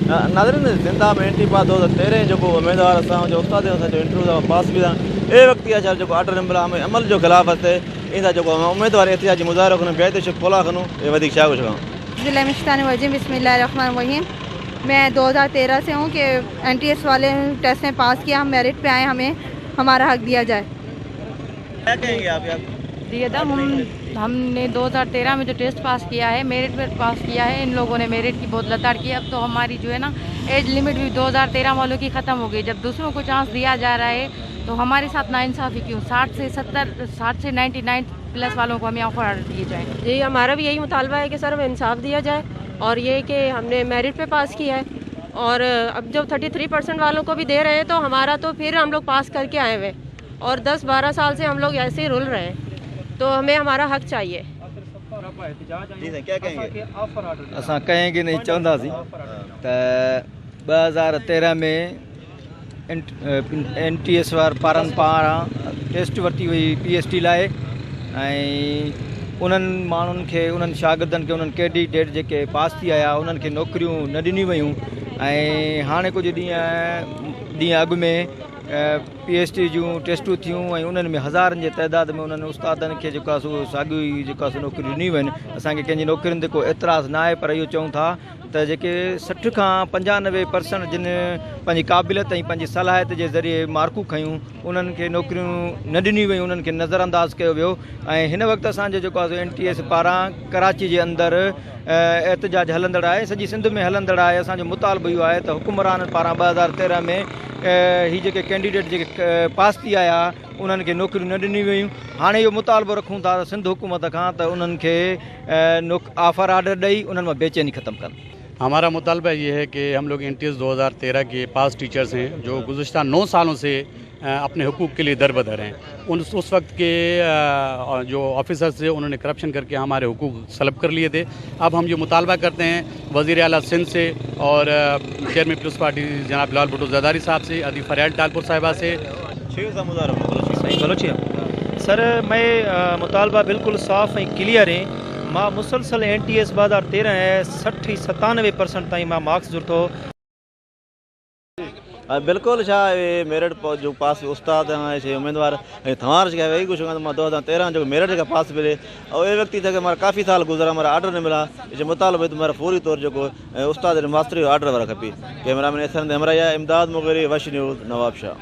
ناظرين زنده ۾ اينٽي پاس 2013 جيڪو اميدوار اسان جو استاد اسان جو انٽرويو پاس به اي وقت يا جيڪو آرڊر نمبر عمل جو خلاف هتي ايندا جيڪو اميدوار احتجاجي مظاهرو ڪن بيت شيخ پولا خنو اي وڌيڪ ڇا ڪجهه کان. بالله من الشيطان الرجيم بسم الله الرحمن الرحيم मैं 2013 से हूँ कि एन टी एस वाले टेस्ट में पास किया, हम मेरिट पे आए, हमें हमारा हक दिया जाए। क्या कहेंगे आप यार? जी अदम, हमने 2013 में जो टेस्ट पास किया है, मेरिट में पास किया है, इन लोगों ने मेरिट की बहुत लताड़ की। अब तो हमारी जो है ना एज लिमिट भी 2013 वालों की ख़त्म हो गई। जब दूसरों को चांस दिया जा रहा है तो हमारे साथ नाइंसाफ़ी क्यों? 60 से 70, 60 से 99 प्लस वालों को हमें ऑफर दिए जाए। जी, हमारा भी यही मुतालबा है कि सर हमें इंसाफ दिया जाए और ये कि हमने मेरिट पे पास किया है और अब जब 33% वालों को भी दे रहे हैं तो हमारा तो फिर हम लोग पास करके आए हुए और 10-12 साल से हम लोग ऐसे ही रुल रहे हैं, तो हमें हमारा हक चाहिए। जी सर, क्या कहेंगे? असां कंहिं खे नहीं चवंदासीं त 2013 में एन टी एस वार पारनि पारां टेस्ट वरिती वई पी एस टी लाइ ऐं उन्हनि माण्हुनि खे, उन्हनि शागिर्दनि खे, उन्हनि कैंडिडेट जेके पास थी आया उन्हनि खे नौकरियूं न ॾिनियूं वयूं ऐं हाणे कुझु ॾींहं अॻु में पी एस टी जूं टेस्टूं थियूं ऐं उन्हनि में हज़ारनि जे तादाद में उन्हनि उस्तादनि खे जेको आहे सो साॻियो ई जेको आहे सो नौकरियूं ॾिनियूं वयूं आहिनि। असांखे कंहिंजी नौकरियुनि ते को एतिराज़ न आहे, पर इहो चऊं था त जेके 60 खां 95% जिन पंहिंजी क़ाबिलियत ऐं पंहिंजी सलाहियत जे ज़रिए मार्कूं खयूं उन्हनि खे नौकरियूं न ॾिनियूं वयूं, उन्हनि खे नज़रअंदाज़ कयो वियो। ऐं हिन वक़्तु असांजो जेको आहे सो एन टी एस पारां कराची जे अंदरि एहतजाज हलंदड़ आहे, सॼी सिंध में हलंदड़ आहे। असांजो मुतालबो इहो आहे त हुकुमरान पारां 2013 में ही जेके कैंडिडेट जेके पास थी आया उन्हनि खे नौकरियूं न ॾिनियूं वयूं। हाणे इहो मुतालबो रखूं था सिंध हुकूमत खां त उन्हनि खे ऑफर आर्डर ॾेई उन्हनि मां बेचैनी ख़तमु कनि। हमारा मुतालबा ये है कि हम लोग एन टी एस 2013 के पास टीचर्स हैं जो गुज़श्ता 9 सालों से अपने हुकूक के लिए दर बदर हैं। उन उस वक्त के जो ऑफिसर्स थे उन्होंने करप्शन करके हमारे हुकूक सलब कर लिए थे। अब हम ये मुतालबा करते हैं वज़ीर आला सिंध से और चेयरमैन पीपल्स पार्टी जनाब बिलावल भुट्टो ज़रदारी साहब से, अदी फरियाल टालपुर साहिबा से। सही बलोची सर, मैं मुतालबा बिल्कुल साफ़ ऐं क्लियर है। मां मुसलसल एन टी एस 2013 60 97% ताईं मां मार्क्स जुड़तो। बिल्कुल छा मेरिट जो पास उस्ताद हैं उम्मीदवार थवार वही कुछ मां 2013 जो मेरिट का पास मिले और ये व्यक्ति थे कि हमारा काफ़ी साल गुजरा, हमारा आर्डर नहीं मिला। इसे मुतालबो तुम्हारा फौरी तौर जो उस्ताद मास्टरी आर्डर वारा खपी। कैमरा मैन एहसान हमरा इमदाद मुगरी, वश न्यूज़, नवाबशाह।